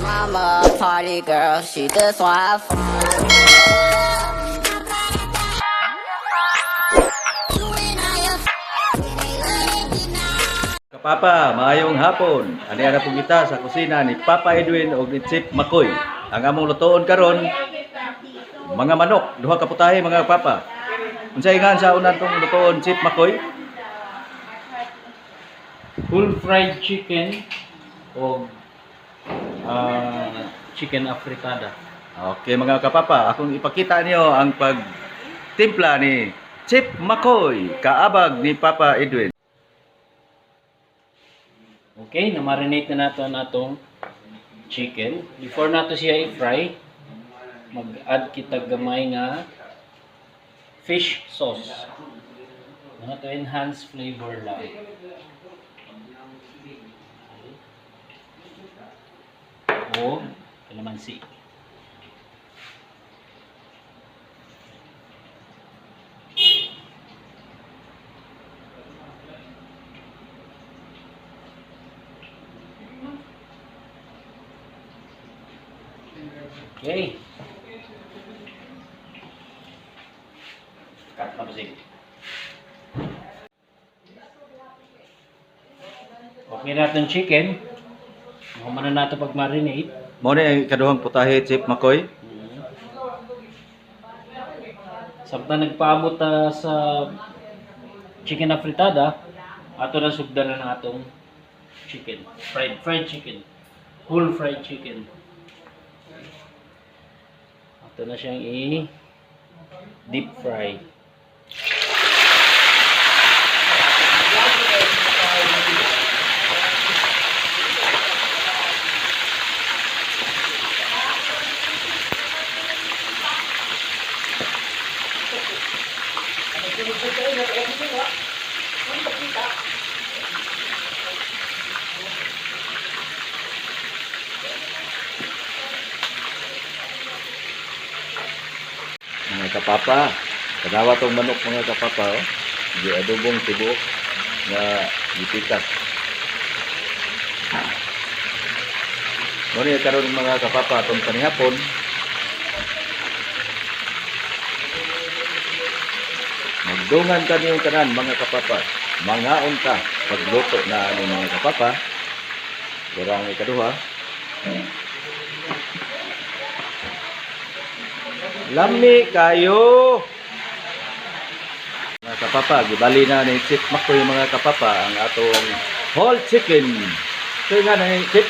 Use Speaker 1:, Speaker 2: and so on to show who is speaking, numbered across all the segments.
Speaker 1: Mama a party girl, she just wanna have fun.
Speaker 2: Kapapa, maayong hapon. Ani na po kita sa kusina ni Papa Edwin og ni Chip Makoy. Ang among lutoon karon mga manok, duha ka putahe, mga papa. Unsay nga sa unan tong lutoon, Chip Makoy?
Speaker 3: Full fried chicken o chicken afritada.
Speaker 2: Okay, mga kapapa, akong ipakita niyo ang pagtimpla ni Chip Makoy, kaabag ni Papa Edwin.
Speaker 3: Okay, na-marinate na nato ang atong chicken. Before nato siya i-fry, mag-add kita gamay nga fish sauce. No, to enhance flavor lang. O kalamansi. Okay. Cut na pasig. Okay na itong chicken. Human na nato pag-marinate.
Speaker 2: Mao ni ang ikaduhang putahe, Chip Makoy.
Speaker 3: Samtang nagpaabot ta sa chicken afritada, ato na sugdan na atong chicken. Fried chicken. Whole fried chicken. Ato na siyang i deep fry.
Speaker 2: Mga kapapa, kanawa tong manok, mga kapapa, oh. Di adobong tibuok nga gipikas. Mao ni karon, mga kapapa, atong panihapon. Magdungan ka niyong tanan, mga kapapa. Mangaon ta pagluto na ani, mga kapapa. Dira ang ikaduha. Lami kayo! Mga kapapa, gibali na ni Chip Makoy, mga kapapa, ang atong whole chicken. Ito nga na ni Chip.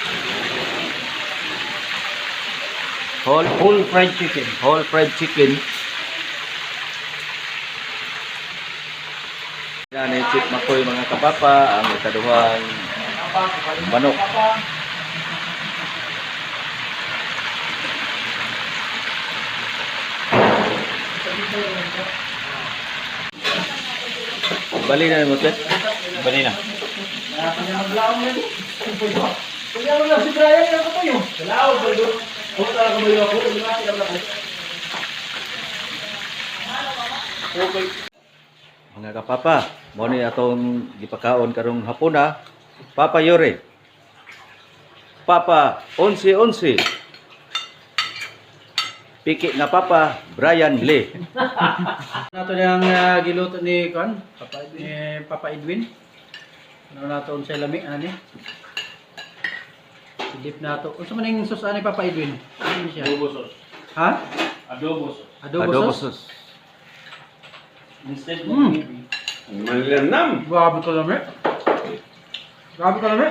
Speaker 2: Whole,
Speaker 3: Whole fried chicken.
Speaker 2: Whole fried chicken. Na ni Chip Makoy, mga kapapa, ang ikaduhang manok. Bali na mo, Chip.
Speaker 3: Bali na.
Speaker 2: Mga kapapa, mo ni atong gipakaon karong hapuna, Papa Yore. Papa Onsi Onsi. Piki nga Papa Brian Lee.
Speaker 4: Nato niyang giluto ni kon, Papa Edwin. Ni Papa Edwin. Ano nato unsay lami ani? Idip nato. Unsa man ning sauce ani, Papa Edwin? Ano ni siya?
Speaker 3: Adobo sauce.
Speaker 4: Ha?
Speaker 3: Adobo sauce.
Speaker 4: Adobo sauce.
Speaker 2: Sauce.
Speaker 3: Instead ng gravy.
Speaker 5: Malinam.
Speaker 4: Grabe ka lami. Grabe ka lami.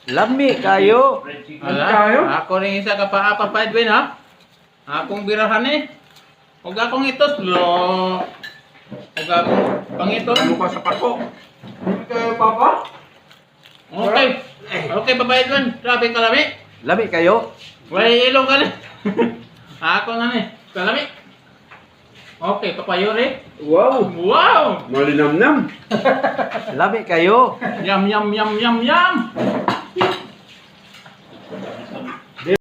Speaker 2: Lami kayo.
Speaker 3: Fried chicken.
Speaker 4: Ala, kayo?
Speaker 6: Ako rin isa ka pa, Papa Edwin, ha? Akong birahan eh. Huwag akong itos, lo. Huwag akong pangitos.
Speaker 5: Ano sa pako?
Speaker 4: Lami kayo, Papa?
Speaker 6: Okay. Okay, Papa Edwin. Grabe ka lami.
Speaker 2: Lami kayo.
Speaker 6: Wala ilong ka na. Ako na ni. Kalami. Okay, Papa Yuri.
Speaker 5: Wow!
Speaker 6: Wow!
Speaker 5: Malinamnam.
Speaker 2: Lami kayo.
Speaker 6: Yum, yum, yum, yum, yum!